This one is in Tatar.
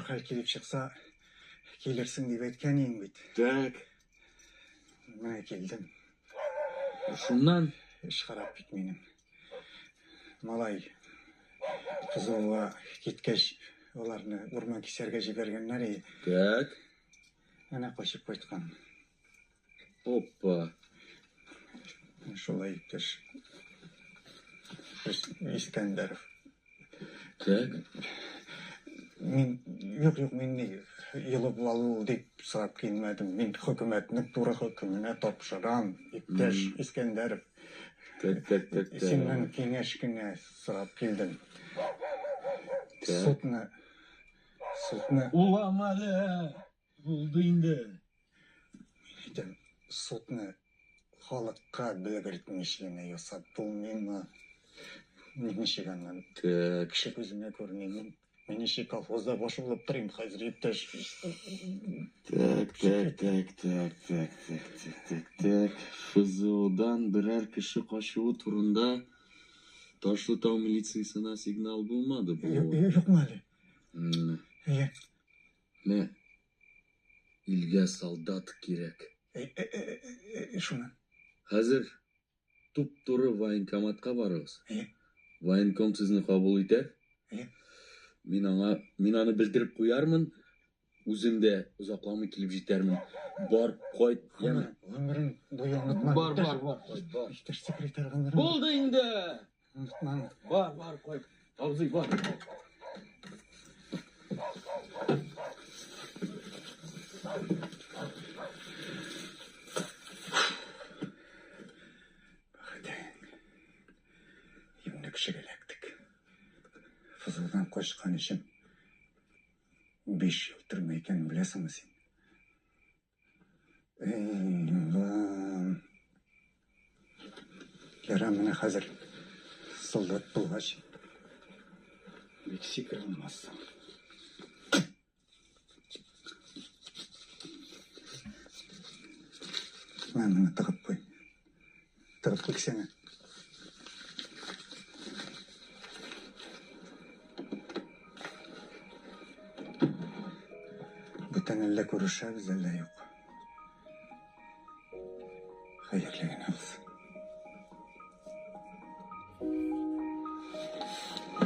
Авыр хәл килеп чыкса, килерсең дип әйткән идең бит. Так. Менә килдем. Шуннан? Эш харап бит минем. Малай ФЗОга киткәч, аларны урман кисәргә җибәргәннәр и. Так. Әнә качып кайткан. Опа. Шулай иптәш. Искәндәров. Так. Мин, юк, юк, мин ни, йолып алу дип сорап килмәдем. Мин хөкүмәтнең туры хөкеменә тапшырам, иптәш Искәндәров. Так, так, так, так. Синнән киңәш кенә сорап килдем. Судны, судны. Улам әле, булды инде. Мин әйтәм, судны халыкка белгертмичә генә ясап булмыймы? Мин ничек аннан Так. кеше күзенә күреним? Мин ничек колхозда баш булып торыйм хәзер, иптәш? Так, так, так, так, так, так, так, так, так. ФЗОдан берәр кеше качуы турында Ташлытау милициясенә сигнал булмады бу. Юкмы әле? Әйе. Менә илгә солдат кирәк. Шуны. Хәзер туп-туры военкоматка барыгыз. Әйе. Военком сезне кабул итәр. Әйе. Мин аңа, мин аны белдереп куярмын. Үзем дә озакламый килеп җитәрмен. Бар, кайт, яме. Гомерең буе онытма. Бар, бар, бар, кайт, бар. Иптәш секретарь, гомерең. Булды инде! Онытма. Бар, бар, кайт. Абзый, бар. Бәхетең. Юньле кешегә эләктек. ФЗОдан качкан өчен 5 ел төрмә икәнен беләсеңме син? Эй, Аллам. Ярар, менә хәзер солдат булгач, бик сикерә алмассың. Менә моны тыгып куй. Тыгып куй кесәңә. Бүтән әллә күрешәбез, әллә юк. Хәерле генә булсын.